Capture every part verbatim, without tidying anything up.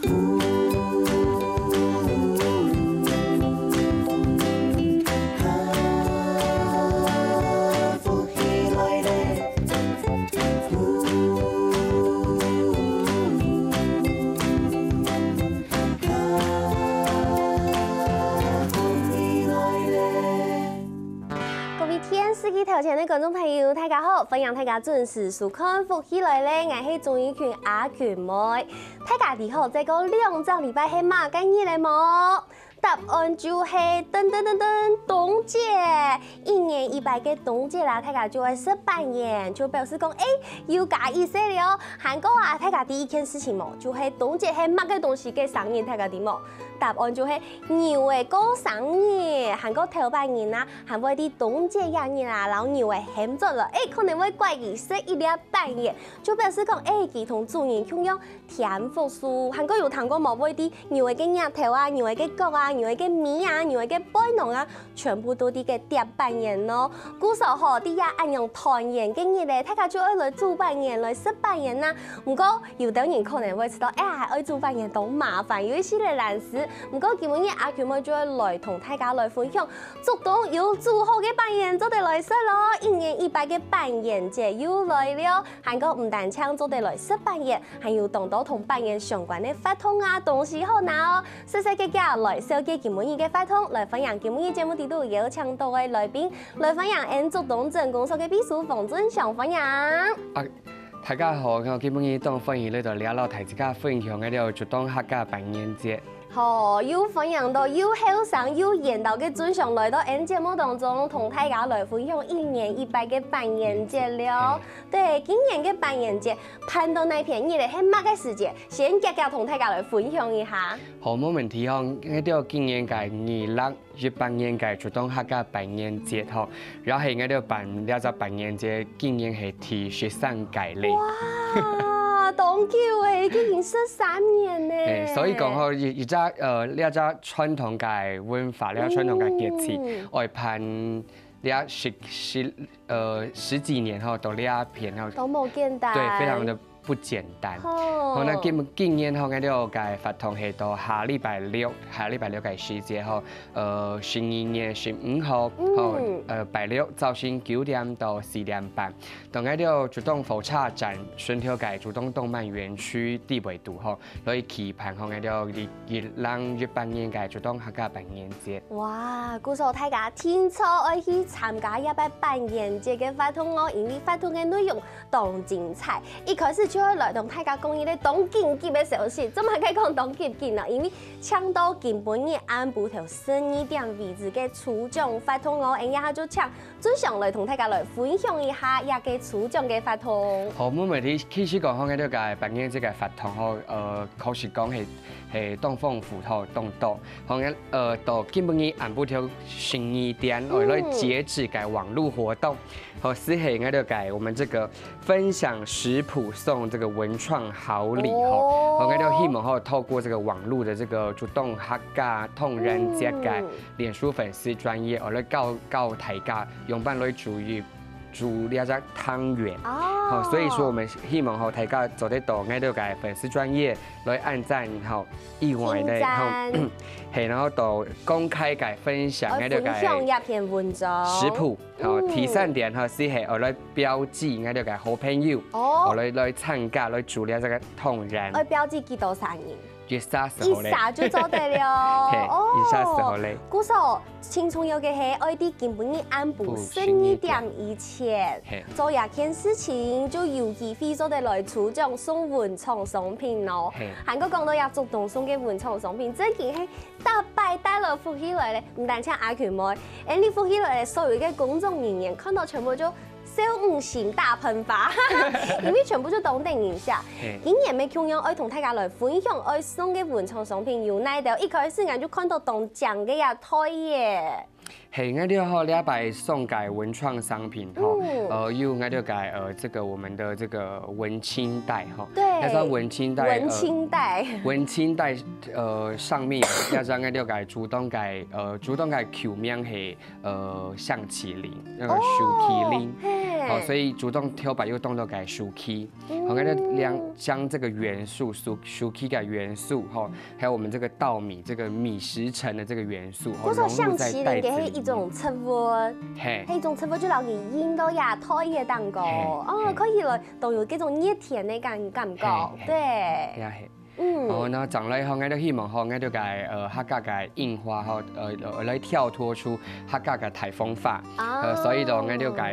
福氣來了。各位電視機頭前个觀眾朋友，大家好！歡迎大家準時收看《福氣來了》，𠊎係鍾怡群阿群妹。大家知吼，再過兩隻禮拜係麼个日仔無？答案就係噔噔噔噔，冬節！一年一擺个冬節啦，大家就會食粄圓，就表示講，欸，有加一歲了哦。還過啊，大家第一件事情無，就係冬節係麼个東西个生日，大家知無？答案就係牛仔過生日。還過頭擺人啊，還會在冬節這日啊，摎牛仔喊轉來，欸，可能會拐佢食一粒粄圓，就表示講，欸，佢同主人共樣 添福壽。還過有聽過無？會在牛仔个額頭啊、牛仔个角啊、牛仔个尾啊、牛仔个背囊啊，全部都在該貼粄圓哦。故所吼，在這恁樣團圓个日仔，大家就愛來煮粄圓、來食粄圓啊。毋過，有兜人可能會覺得，哎呀，愛煮粄圓當麻煩，有一息仔懶尸。毋過今晡日阿群妹就會來同大家來分享，竹東有煮好个粄圓做得來食咯。一年一擺个粄圓節又來了。 還過毋單淨做得來食粄圓，還有當多同粄圓相關个活動啊、東西好拿哦。細細个个來紹介今晡日个活動，來歡迎今晡日節目裡肚邀請到个來賓，來歡迎𠊎竹東鎮公所个秘書黃俊祥，歡迎。啊，大家好，𠊎今晡日當歡迎來到這摎大自家分享个了竹東客家粄圓節。 好，又歡迎到又後生又緣投个俊祥來到𠊎節目當中，同大家來分享一年一擺个粄圓節了。對，今年个粄圓節辦到哪片日仔，係麼个時節？先遽遽同大家來分享一下。好，無問題吼，𠊎兜今年个二零一八年个竹東客家粄圓節吼， 然後𠊎兜辦這隻粄圓節，今年係第十三屆了。哇，當久欸，已經十三年呢。欸，所以講吼，一、一隻，呃，這隻傳統个文化，這隻傳統个節氣，嗯。愛辦這十、十，呃，十幾年吼，到這片吼。都無簡單。對，非常的 不簡單。吼。好，那今、今年吼，𠊎兜个活動係到下禮拜六，下禮拜六个時節吼，呃，十二月十五號，嗯。吼，呃，拜六朝晨九點到四點半，到𠊎兜竹東火車站脣頭个竹東動漫園區底背肚吼，來舉辦吼𠊎兜二、二零一八年个竹東客家粄圓節。哇，故所大家定著愛去參加這擺粄圓節个活動哦，因為活動个內容 當精彩。一開始就愛來同大家講一個當緊急个消息，做麼个講當緊急呢？因為請到今晡日暗晡頭十二點為止个抽獎活動哦，𠊎這下就請俊祥來同大家來分享一下這個抽獎个活動。好，無問題。其實講吼，𠊎兜个粄圓節个活動吼，呃，可以講係、係當豐富吼，當多。吼，呃，到今晡日暗晡頭十二點，嗯。來截止个網路活動。 好，係𠊎兜个，我們這個分享食譜送這個文創好禮吼。哦。好，𠊎兜希望吼，透過這個網路的這個竹東客家粄圓節个，嗯。臉書粉絲專頁，哦，來教、教大家仰般來煮一、煮這隻湯圓。哦。好，所以說我們希望吼，大家做得到𠊎兜个粉絲專頁來按讚吼，以外呢，按讚。吼，係，然後到公開个分享，𠊎兜个分享這篇文章。食譜。 好，嗯。第三點吼，係愛來標記𠊎兜个好朋友，哦。愛來、來參加，來煮這隻个湯圓。愛標記幾多儕人？一儕就好咧。一儕就做得了。係，哦。一儕就好咧。故所，盡重要个係，愛在今晡日暗晡十二點以前，係。做這件事情，就有機會做得來抽獎送文創商品哦。係。還過講到這竹東送个文創商品，真經係 逐擺帶來福氣來咧，毋單淨阿群妹，𠊎俚福氣來咧，所有个工作人員看到全部就笑五星大噴發，因為全部就當得人惜。係。今年乜共樣愛同大家來分享愛送个文創商品有哪兜，一開始𠊎就看到當靚个這袋仔。嘿，𠊎兜吼，這擺送个文創商品吼，嗯。呃，有𠊎兜个，呃，這個我們的這個文青袋吼，對。那張文青袋，文青袋。呃，文青袋，呃，上面有一張𠊎兜个竹東个，呃，竹東个舊名係，呃，象棋鈴，那個樹麒麟。哦，嘿。好，所以竹東頭擺有當多个樹麒。 好，𠊎兜將，將這個元素，樹，樹麒个元素，吼，還有我們這個稻米，這個米食層的這個元素，吼，我說象棋鈴个係一種植物，嘿。係一種植物就摎佢印到這袋仔當中，嘿，哦，嘿。看起來都有這種熱天个感，感覺，嘿，嘿。對。呀，嘿。嗯。哦，那將來吼，𠊎兜希望吼，𠊎兜个，呃，客家个印花吼，呃，呃，來跳脫出客家个大風花，啊。呃，所以呢，𠊎兜个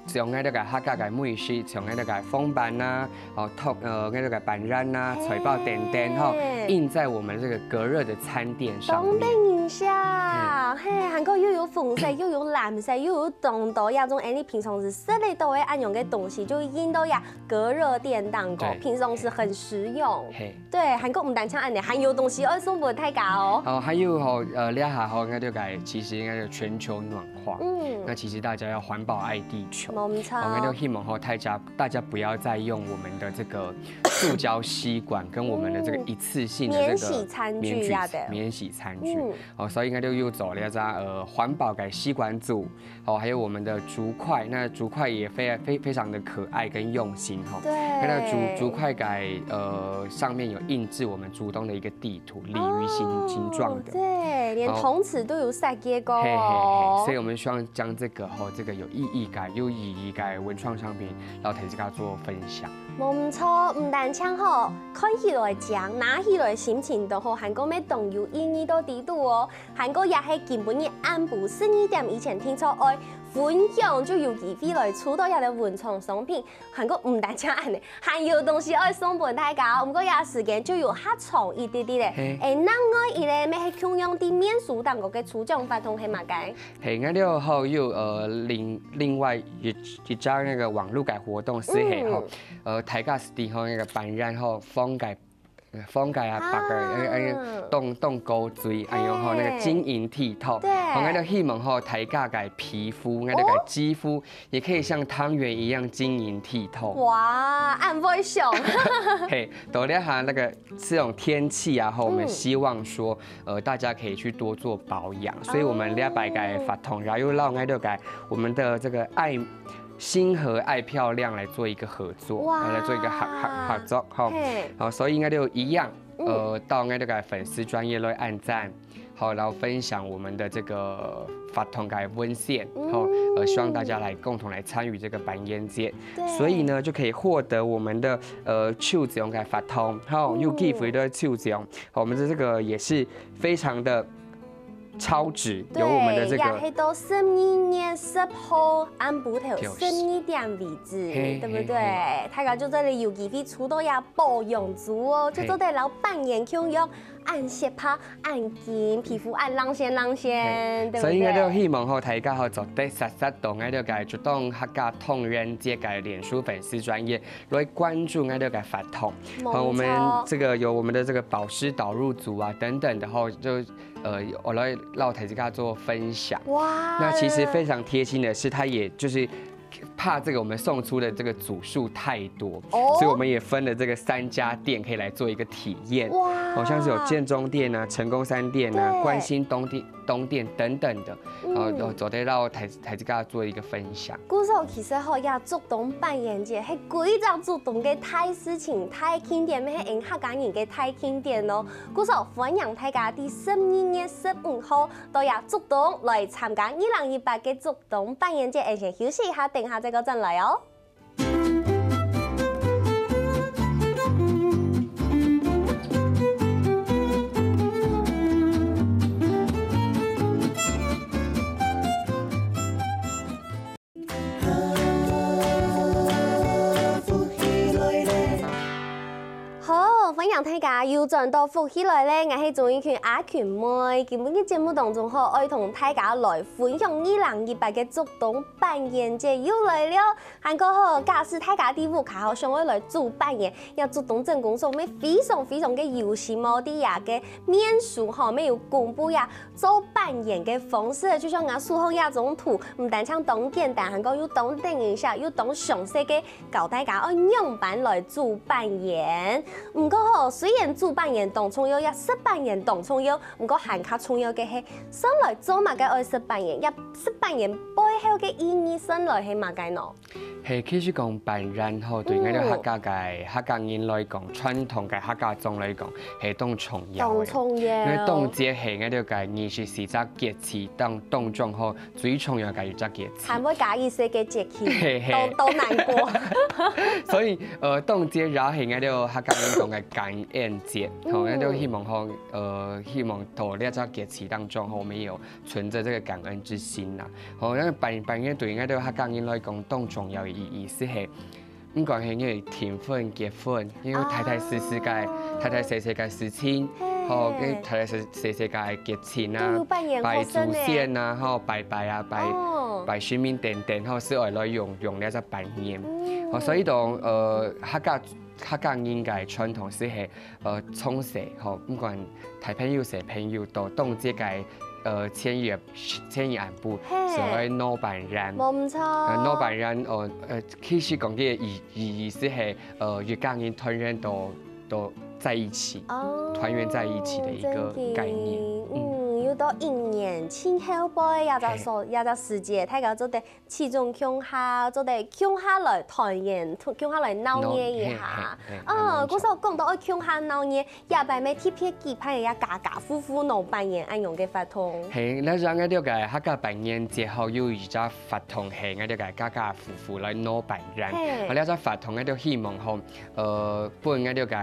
將𠊎兜个客家个美食，像𠊎兜个風粄啊，哦，托，呃，𠊎兜个粄圓啊，嘿。菜包等等吼，印在我們這個隔熱的餐墊上面。當得人惜，嗯。嘿，還過又有紅色，又有藍色，又有當多這種，哎，你平常時食得到个恁樣个東西，就印到這隔熱墊當中，對。平常時很實用。嘿。 對，還過毋單淨恁樣，還有東西愛送分大家哦。哦，還有吼，呃，這下吼，𠊎兜个，其實應該是全球暖化。嗯。那其實大家要環保愛地球。無錯。哦，𠊎兜希望吼，大家，大家不要再用我們的這個塑膠吸管跟我們的這個一次性的這個免洗餐具呀的。免洗，免洗餐具。嗯。哦，所以𠊎兜有做了一張，呃，環保个吸管組。 哦，還有我們的竹筷，那竹筷也非，非，非常的可愛跟用心吼。對。那竹，竹筷个，呃，上面有印製我們竹東的一個地圖，鯉魚形，哦，形狀的。對，連，哦。同此都有設計過哦。嘿，嘿，嘿，所以我們希望將這個，吼，這個有意義感、有意義感文創商品，然後同大家做分享。無錯，毋單淨吼，看起來靚，拿起來心情都好，還過乜當有意義到底肚哦。 還過也係今晡日暗晡十二點以前定著愛分享，就有機會來抽著這兜文創商品。還過毋單淨恁樣，還有東西愛送分大家哦。毋過這時間就有較長一滴滴咧。嘿。誒，另外一個乜係共樣在面書當中个抽獎活動係麼个？嘿，𠊎兜還有，呃，另，另外一，一隻那個網路个活動係，嘿，嗯。吼，呃，大家係在吼那個粄圓吼，放个 放个啊，啊。白个，哎，哎，當，當古錐，哎喲，吼，那個晶瑩剔透。對。吼，𠊎兜希望吼，大家个皮膚，𠊎兜个，哦。肌膚也可以像湯圓一樣晶瑩剔透。哇，恁會想。嘿，到這下那個這種天氣啊，吼，我們，嗯。希望說，呃，大家可以去多做保養，所以我們這擺个活動，哦。然後又讓𠊎兜个，我們的這個愛 星河愛漂亮來做一個合作，哇。呃，來做一個合，合，合作，吼。嘿。好，所以應該就一樣，嗯。呃，到𠊎兜个粉絲專頁來按讚，好，然後分享我們的這個活動个文獻，嗯。好，呃，希望大家來共同來參與這個粄圓節。對。所以呢，就可以獲得我們的，呃，抽獎个活動，好，嗯。有機會來抽獎。好，我們的這個也是非常的 超值，有我們的這個，對，也係到十二月十號暗晡頭，就是。十二點為止，嘿，對不對？嘿，嘿。大家就做得有機會抽著這保養組哦，嘿。就做得摎粄圓共樣，恁雪白、恁緊，皮膚恁亮線亮線，嘿，對不對？所以𠊎兜希望吼，大家吼做得煞煞到𠊎兜个竹東客家粄圓節个臉書粉絲專頁，來關注𠊎兜个活動。無錯。好，我們這個有我們的這個保濕導入組啊等等的吼，就 呃，我來摎大家做分享。哇。那其實非常貼心的是，他也就是怕這個我們送出的這個組數太多，哦。所以我們也分了這個三家店可以來做一個體驗。哇。好像是有建中店啊、成功三店啊、對。關心東店、東店等等的，嗯。然後做得摎大，大家做一個分享。故所其實吼，這竹東粄圓節係歸隻竹東个大事情、大慶典，乜係𠊎客家人个大慶典哦。 故所歡迎大家在十二月十五號到這竹東來參加二零一八个竹東粄圓節。𠊎先休息一下，等下再過轉來哦。好，歡迎大家又轉到福氣來了，𠊎係鍾意群阿群妹。今晡日節目當中吼，愛同大家來分享二零一八个竹東粄圓節又來了。還過吼，假使大家在屋下吼想愛來煮粄圓，這竹東鎮公所乜非常非常个有心哦，在這个面書吼乜有公布這做粄圓个方式，就像𠊎手項這張圖，毋單淨當簡單，還過又當得人惜，又當詳細个教大家愛仰般來煮粄圓。毋過吼，雖然煮粄圓當重要，也食粄圓當重要，毋過還較重要个係，上來做麼个愛食粄圓，也食粄圓背後个意義上來係麼个呢？係，其實講粄圓吼，對𠊎兜客家个、客家人來講，傳統个客家粽來講，係當重要个。當重要。因為當節係𠊎兜个二十四隻節氣當、當中吼，最重要个一隻節氣。還會加一些个節氣，嘿嘿。都、都難過。所以，呃，當節也係𠊎兜客家人講个感恩節，吼，嗯。𠊎兜希望吼，呃，希望到這隻節氣當中吼，我們有存著這個感恩之心啦。吼，因為粄、粄圓對𠊎兜客家人來講，當重要个意義係，毋管係因為訂婚、結婚，因為大大細細个、哦。大大細細个事情，嘿。吼，因為大大細、細細个節慶啊，都有粄圓好食呢。拜祖先啊，吼，拜拜啊，拜、哦。拜神明等等，吼，係愛來用、用這隻粄圓。嗯。吼，所以講，呃，客家、客家人个傳統係係 呃，從細吼，毋管大朋友、細朋友，到當節个，呃，前一、前一暗晡，嘿。係愛挼粄圓。無毋著。呃，挼粄圓，哦，呃，其實講个意、意義係，呃，一家人團圓到、到在一起，哦，團圓在一起的一個概念。真經。嗯。嗯，又到一年盡後背，這隻所、嘿。這隻時節，大家做得 聚眾共下，做得共下來團圓，共下來鬧熱一下。鬧，嘿，嘿，嘿，哦，無錯。故所講到愛共下鬧熱，這擺乜特別舉辦一下家家戶戶挼粄圓恁樣个活動。嘿，該像𠊎兜个客家粄圓節吼，有一隻活動係𠊎兜个家家戶戶來挼粄圓。嘿。啊，這隻活動𠊎兜希望吼，呃，分𠊎兜个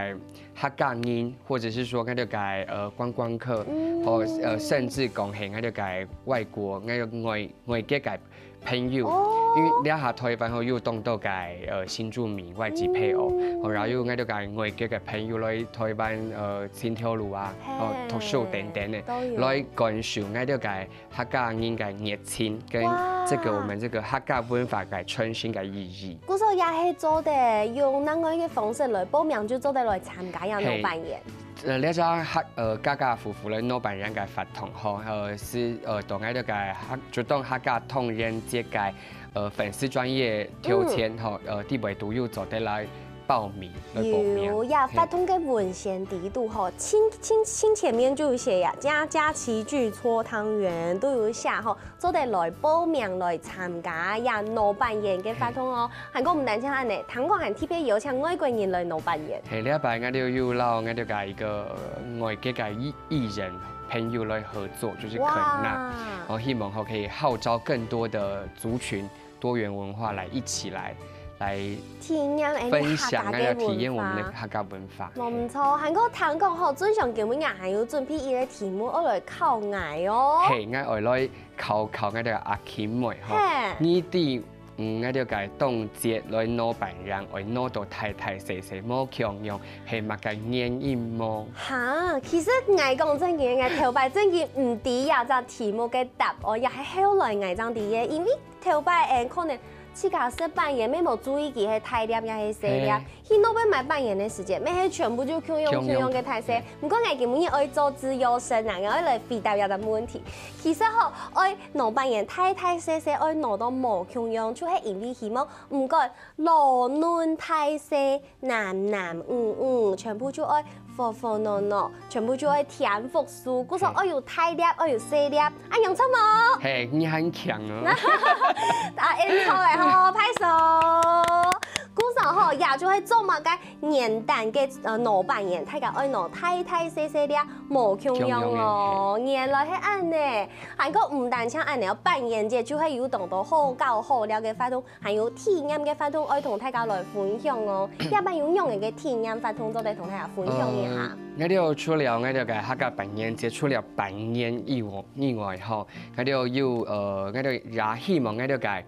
客家人，或者是說𠊎兜个，呃，觀光客，嗯。或，呃，甚至講係𠊎兜个外國，𠊎兜外、外國个 朋友，哦。因為這下臺灣吼有當多个，呃，新住民、外籍配偶，嗯。吼，然後有𠊎兜个外國个朋友來臺灣，呃，盡頭路啊，嘿，吼，讀書等等个，都有。來感受𠊎兜个客家人个熱情，跟哇。這個我們這個客家文化个傳承个意義。故所也係做得用另外一個方式來報名，就做得來參加這樣个嘿。粄圓。 呃，這隻客、呃，家家戶戶來挼粄圓个活動吼，呃，係，呃，到𠊎兜个客、竹東客家粄圓節个，呃，粉絲專頁頭前吼，嗯。呃，底背都有做得來報名，來報名。有，這活動个文宣底肚吼，盡、盡、盡前面就有寫啊，佳、佳琪劇搓湯圓都有寫吼。 做得來報名來參加這挼粄圓个活動哦。還過毋單淨恁呢，聽講還特別邀請外國人來挼粄圓。嘿，這擺𠊎兜有摎𠊎兜个一個外國个藝、藝人朋友來合作，就是哇。Kena。我希望吼可以號召更多的族群、多元文化來一起來、來體驗𠊎兜分享，客家个文化。𠊎兜體驗我們的客家文化。無毋著，還過聽講吼，俊雄今晡日還有準備一個題目，愛來考𠊎哦。嘿，𠊎愛來 考考𠊎兜个阿琴妹吼，嘿。你知，嗯，𠊎兜个當節來挼粄圓，愛挼到大大細細無共樣，係麼个原因無？哈，其實𠊎講正經，𠊎頭擺正經毋知這隻題目个答案，也係後來𠊎正知个，因為頭擺，誒，可能自家食粄圓，乜無注意佢係大粒也係細粒。嘿。 去外背買粄圓个時節，乜係全部就共樣共樣个大細。共樣。毋過𠊎今晡日愛做資優生啊，𠊎愛來回答這個問題。其實吼，愛挼粄圓大大細細，愛挼到無共樣，就係因為希望毋管老嫩大細、男男女女，全部就愛和和挼挼，全部就愛添福壽，故所愛有大粒，愛有細粒，恁樣著無？嘿，你還強哦。啊，恁著个吼，拍手。 故所吼，也就係做麼个原單个，呃，挼粄圓，大家愛挼大大細細粒，無共樣哦。共樣个，嘿。原來係恁呢。還過毋單淨恁呢哦，粄圓節就係有當多好搞好尞个活動，還有體驗个活動愛同大家來分享哦。這擺有仰般个體驗活動做得同大家分享一下？呃，𠊎兜除了𠊎兜个客家粄圓節，除了粄圓以外，以外吼，𠊎兜有，呃，𠊎兜也希望𠊎兜个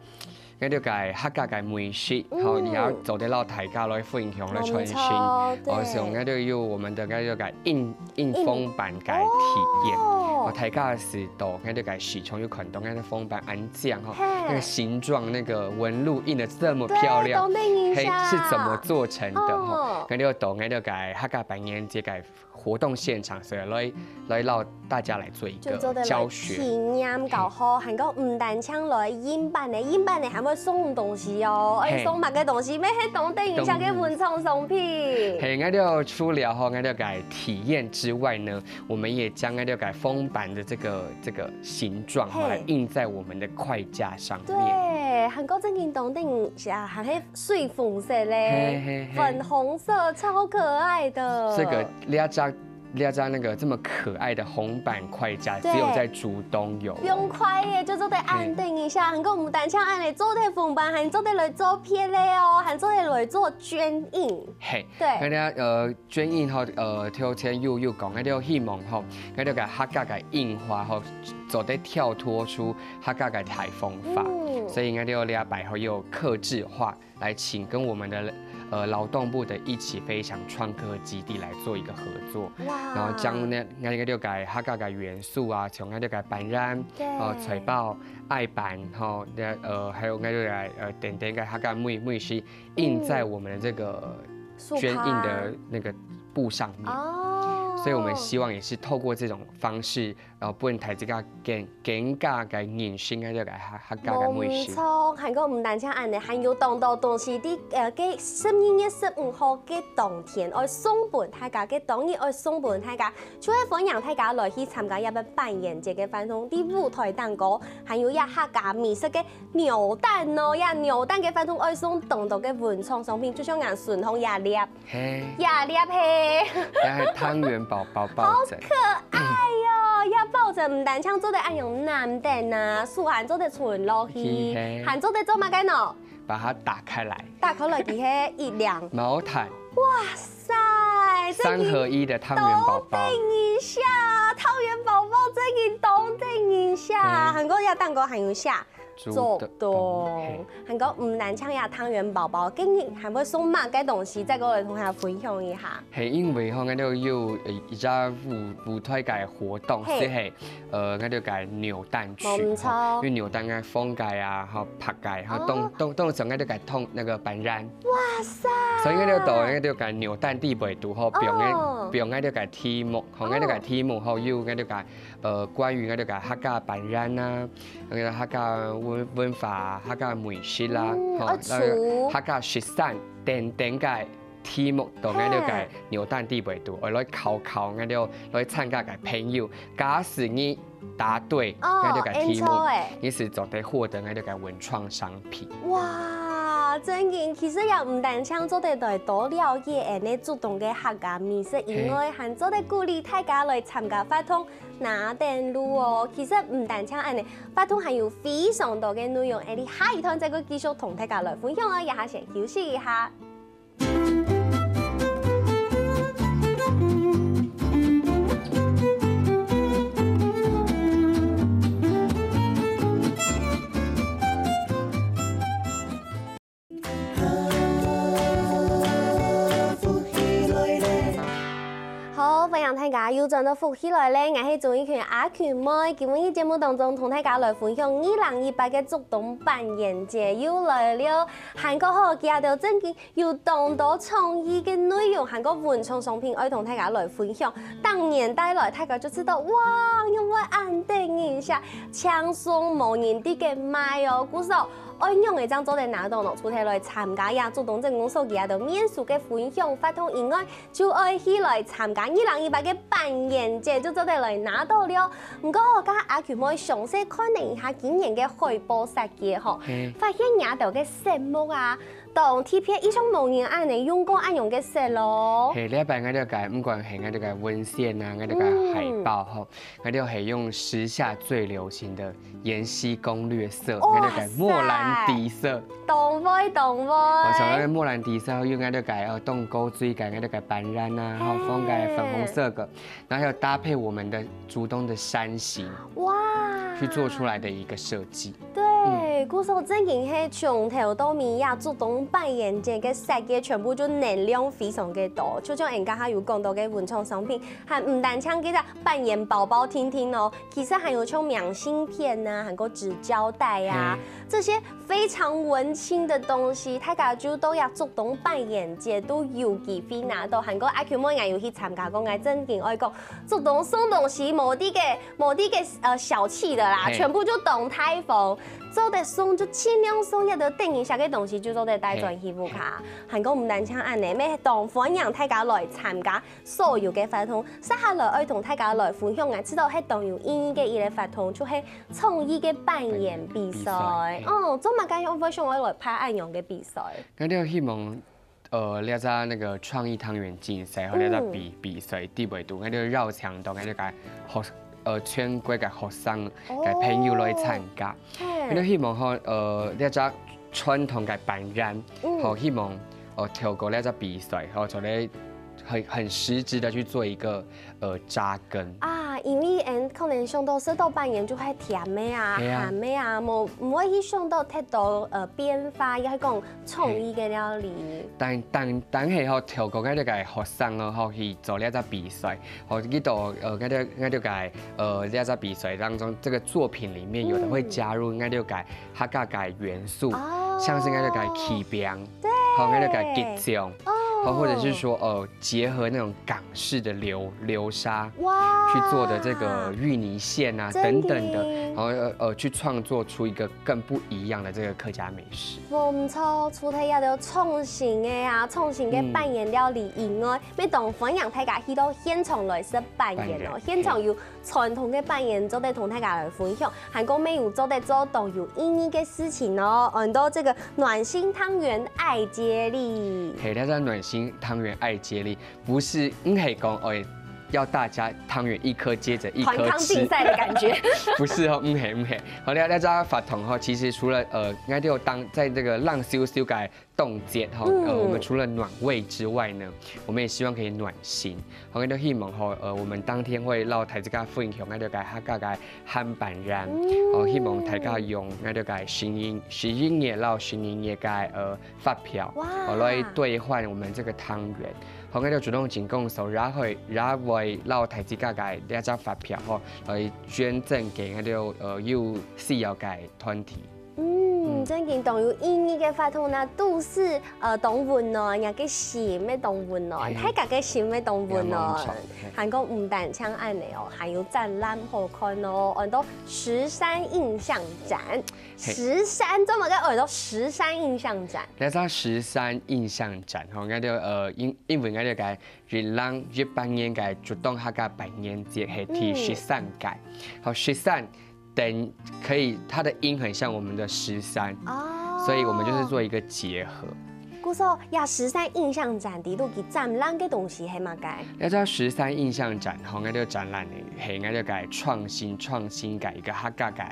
𠊎兜个客家个美食，嗯。吼，也做得摎大家來分享、來傳承。無錯，對。哦，像𠊎兜有我們的𠊎兜个蔭，蔭封粄个體驗。哦。哦，大家係到𠊎兜个市場有看到𠊎兜封粄恁靚吼，嘿。那個形狀、那個紋路印得這麼漂亮，對，當得人惜。嘿，是怎麼做成的吼？哦。𠊎兜到𠊎兜个客家粄圓節个 活動現場，所以來，來摎大家來做一個就做得來教學。體驗搞好，還過毋單淨來蔭粄呢，蔭粄呢還會送東西哦，嘿。哎，送麼个東西？乜係當得人惜个文創商品。嘿，𠊎兜除了吼，𠊎兜个體驗之外呢，我們也將𠊎兜个封粄的這個，這個形狀，嘿。來印在我們的筷架上面。對，還過正經當得人惜，還係 水紅色嘞，嘿，嘿，嘿。粉紅色，超可愛的。這個，這隻，這隻那個這麼可愛的紅粄筷架，對。只有在竹東有哦。毋用筷仔，就做得恁得人惜，嘿。還過毋單淨恁仔，做得封粄，還做得來做別个哦，還做得來做捐印。嘿，對。那，呃，捐印吼，呃，頭前有，有講，𠊎兜希望吼，𠊎兜个客家个印花吼，做得跳脫出客家个大方法。嗯。所以𠊎兜這擺吼，有客製化 來請跟我們的，呃，勞動部的一起飛翔創客基地來做一個合作。哇。然後將那，那個六個客家个元素啊，像那六個粄圓，對。哦，菜包、艾粄，吼，那，呃，還有那六個，呃，等等个客家美，美食印在我們的這個嗯。捐印的那個布上面。哦。所以我們希望也是透過這種方式， 然後分大自家更，更加个認識𠊎兜个客，客家个美食。無錯，還過毋單淨恁仔，還有當多東西，在，呃，該十二月十五號个當天，愛送分大家，該當日愛送分大家，就係歡迎大家來去參加這擺粄圓節个活動，在舞台頂高，還有這客家美食个扭蛋哦，這扭蛋个活動愛送當多个文創商品，就像𠊎手項這粒， 嘿。這粒嘿。這係湯圓寶寶抱枕。好可愛哦！這抱枕毋單淨做得恁樣攬等啊，手還做得伸落去，嘿嘿。還做得做麼个呢？把它打開來。打開來，佢係一領。毛毯。哇塞，三合一的湯圓寶寶。當得人惜，湯圓寶寶真个當得人惜，嘿。還過這頂高還有寫 竹東，竹東，嘿。還過毋單淨這湯圓寶寶，今日還會送麼个東西，再過來同大家分享一下。嘿，因為吼，𠊎兜有，呃，一隻舞，舞台个活動，嘿。就係，呃，𠊎兜个扭蛋區，無錯。吼，因為扭蛋个風格啊，吼，拍个，吼，哦。當，當，當成𠊎兜个通，那個粄圓。哇塞！所以𠊎兜到𠊎兜个扭蛋底背肚，吼，放个，哦。放𠊎兜个題目，吼，哦。𠊎兜个題目，吼，有𠊎兜个 呃，關於𠊎兜个客家粄圓啊，那個客家文，文化啊，客家美食啦，嗯，吼，哦，那個廚。客家食散等等个題目，到𠊎兜个嘿。扭蛋底背肚，愛來考考𠊎兜來參加个朋友。假使你答對哦，𠊎兜个題目，恁樣欸。你係做得獲得𠊎兜个文創商品。哇，真个，其實也毋單淨做得來多了解恁樣竹東个客家美食以外，嘿。還做得鼓勵大家來參加活動， 拿等路哦。其實毋單淨恁樣，活動還有非常多个內容，𠊎兜下一段再過繼續同大家來分享哦。這下先休息一下。好，歡迎大家又轉到福氣來了，𠊎係鍾意群阿群妹。今晡日節目當中同大家來分享二零一八个竹東粄圓節又來了。還過好，佢兜正經有當多創意个內容，還過文創商品愛同大家來分享。逐年帶來，大家就知道，哇，仰會恁得人惜，淨係無人知个賣哦。故所 愛仰仔正做得拿到呢？除忒來參加這竹東鎮公所佢兜面書个分享活動以外，就愛去來參加二零一八个粄圓節，就做得來拿到了。毋過吼，頭下阿群妹詳細看了一下今年个海報設計吼，嘿。發現這兜个色目啊，當特別，以前無人恁樣用過恁樣个色咯。係，這擺𠊎兜个，毋管係𠊎兜个文獻啊，𠊎兜个海報吼，𠊎兜係用時下最流行的《延禧攻略》色，𠊎兜个莫蘭迪色。當會，當會。哦，像該莫蘭迪色，用𠊎兜个，哦，當古錐个，𠊎兜个斑斓啊，吼，放个粉紅色个，然後還有搭配我們的竹東的山形，哇，去做出來的一個設計。 對，故所正經係從頭到尾呀，竹東扮演節个設計全部就能量非常个多，就像𠊎等下有講到个文創商品，還毋單淨該隻扮演包包定定哦，其實還有像明信片啊，還有紙膠帶啊，這些非常文青的東西，大家就到這竹東扮演節都有機會拿到，還有阿Q妹也有去參加過，𠊎正經愛講，竹東送東西無得个，無得个，呃，小氣的啦，全部就當大方。 做得送就盡量送，這兜等一下个東西就做得帶轉去屋下。還過毋單淨恁樣，乜當歡迎大家來參加所有个活動。接下來愛同大家來分享个，知道係當有意義个一個活動，就係創意个扮演比賽。哦，做麼个會想愛來辦恁樣个比賽？𠊎兜希望 呃，這隻那個創意湯圓競賽，吼，這隻比比賽底背肚，𠊎兜邀請到𠊎兜个學，呃，全國个學生个朋友來參加。𠊎兜希望吼，呃，這隻傳統个扮演，吼，希望，呃，透過這隻比賽，吼，做得很很實質的去做一個 呃，扎根。啊，因為𠊎等可能想到食到扮演就係甜个啊、鹹个啊，無毋會去想到忒多呃變化，也係講創意个料理。但但但係吼，透過𠊎兜个學生哦，吼去做這隻比賽，吼，去到呃𠊎兜𠊎兜个呃這隻比賽當中，這個作品裡面有的會加入𠊎兜个客家个元素，像是𠊎兜个柿餅，對，吼𠊎兜个桔醬，吼或者是說呃 結合那種港式的流流沙，哇，去做的這個芋泥餡啊等等的，然後呃呃去創作出一個更不一樣的這個客家美食。無毋著，除忒這兜創新个啊，創新个扮演料理以外，乜當歡迎大家去到現場來食扮演哦。現場有傳統个扮演做得同大家來分享，還過乜有做得做當有意義个事情哦。安到這個暖心湯圓愛接力。係，這隻暖心湯圓愛接力， 毋係毋係講愛要大家湯圓一顆接著一顆吃，團康競賽的感覺。毋係吼，毋係毋係。好，這這隻活動吼，其實除了呃，𠊎兜當在這個冷燒燒个凍節吼，呃，我們除了暖胃之外呢，我們也希望可以暖心。好，𠊎兜希望吼，呃，我們當天會摎大自家分享𠊎兜个客家个鹹粄圓，哦，希望大家用𠊎兜个十一十一月摎十二月个呃發票，哦，來兌換我們這個湯圓。 好，𠊎兜竹東鎮公所也會也會摎大自家个這隻發票吼，來捐贈給𠊎兜呃有需要个團體。嗯，正經當有意義个活動呢，都係呃當溫暖，人个心乜當溫暖，大家个心乜當溫暖。還過毋單淨恁樣哦，還有展覽好看哦，安到十三印象展。十三，做麼个安到十三印象展？這隻十三印象展吼，𠊎兜呃因因為𠊎兜个 二零一八年个竹東客家百年節係第十三屆。好，十三等可以，它的音很像我們的十三，哦，所以我們就是做一個結合。故所，這十三印象展底肚佢展覽个東西係麼个？這隻十三印象展吼，𠊎兜展覽个係𠊎兜个創新創新个一個客家个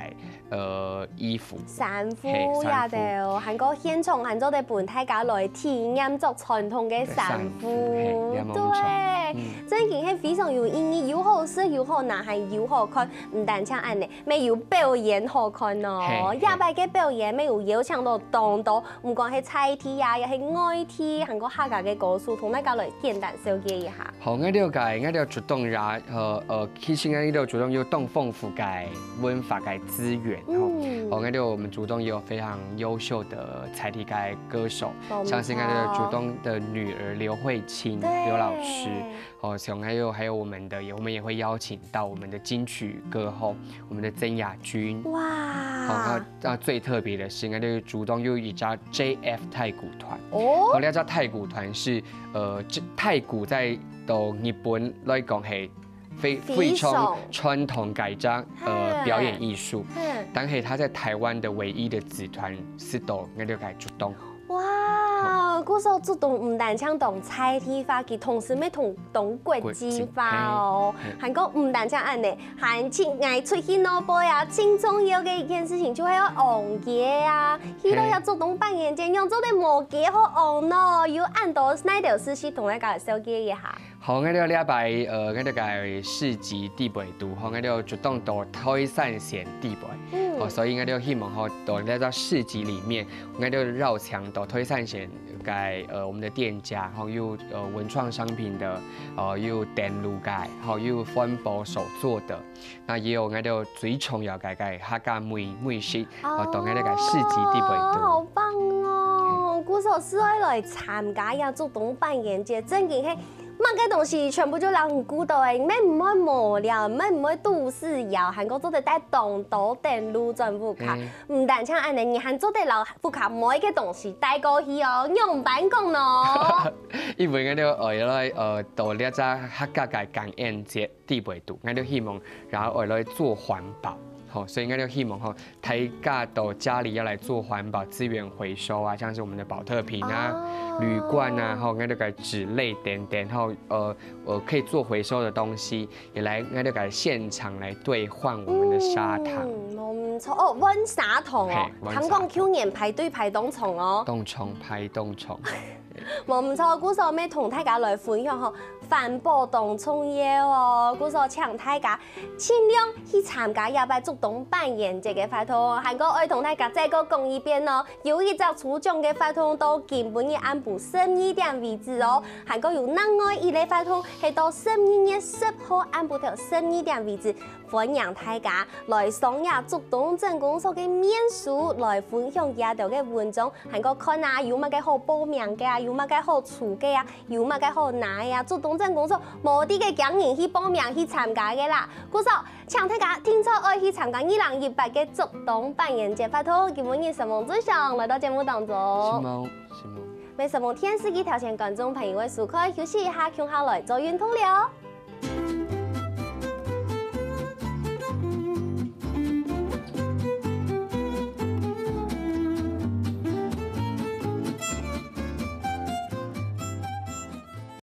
呃衣服。衫褲也得哦，還過現場還做得分大家來體驗著傳統个衫褲。對，正經係非常有意義，又好食又好拿，還又好看。毋單淨恁樣，乜有表演好看哦。這擺个表演乜有邀請到當多，毋管係在地啊，也係外地，還過客家个歌手，同大家來簡單紹介一下。 好，𠊎了解，𠊎了竹東也，呃呃，其實𠊎了竹東有當豐富个文化个資源吼。好，𠊎了我們竹東也有非常優秀的在地个歌手，像是𠊎了竹東的女兒劉慧卿劉老師，哦，像還有還有我們的，我們也會邀請到我們的金曲歌后，我們的曾雅君。哇！好，那那最特別的是，𠊎了竹東有一隻J F太鼓團。哦，那這隻太鼓團是 呃，這太鼓在到日本來講係非非常傳統个一種呃表演藝術，但係它在台灣的唯一的子團係到𠊎了解竹東。哇！故所竹東毋單淨當在地化，佢同時乜同當國際化哦。國際，嘿，嘿。還過毋單淨恁呢，還盡愛出去外背啊，盡重要个一件事情就係愛逛街啊。去到這竹東辦圓節，仰做得無街好逛呢？有恁多哪兜事情同大家紹介一下。好，𠊎兜這擺，呃，𠊎兜个市集底背肚，吼，𠊎兜竹東到台三線底背，嗯。哦，所以𠊎兜希望吼，到這隻市集裡面，𠊎兜繞牆到台三線 个呃我們的店家，吼，有呃文創商品的，呃有電路个，吼，有環保手作的，那也有𠊎兜最重要个个客家美美食，哦，到𠊎兜个市集底背肚。好棒哦！故所係愛來參加這竹東辦圓節，正經係麼个東西全部就摎你顧到誒，你乜毋會無聊，你乜毋會肚屎枵，還過做得帶當多電路轉屋下。嗯。 毋單淨恁呢，你還做得摎屋下每一個東西帶過去哦，仰般講呢？因為𠊎兜愛來呃，到這隻客家个感恩節底背肚，𠊎兜希望，然後愛來做環保，吼，所以𠊎兜希望吼，大家到家裡要來做環保資源回收啊，像是我們的寶特瓶啊、哦。鋁罐啊，吼，𠊎兜个紙類等等，吼，呃呃，可以做回收的東西， 也來𠊎兜个現場來兌換我們的砂糖。嗯，無毋著哦，換砂糖哦。嘿，換砂糖。聽講舊年排隊排當長哦。當長，排當長。無毋著，故所乜同大家來分享吼，環保當重要哦。故所請大家盡量去參加這擺竹東辦圓節个活動，還過愛同大家再過講一遍哦。 有一隻抽獎个活動到今晡日暗晡十二點為止哦，還過有另外一個活動係到十二月十號暗晡頭十二點為止，歡迎大家來上這竹東鎮公所个面書來分享這兜个文章，還過看啊有麼个好報名个啊，有麼个好抽个啊，有麼个好拿个啊，竹東鎮公所無在个，驚人去報名去參加个啦。故所， 請大家定著愛去參加二零一八个竹東辦圓節活動。今晡日承蒙俊祥來到節目當中。承蒙，承蒙。乜承蒙電視機頭前觀眾朋友个收看，休息一下，共下來做運動了。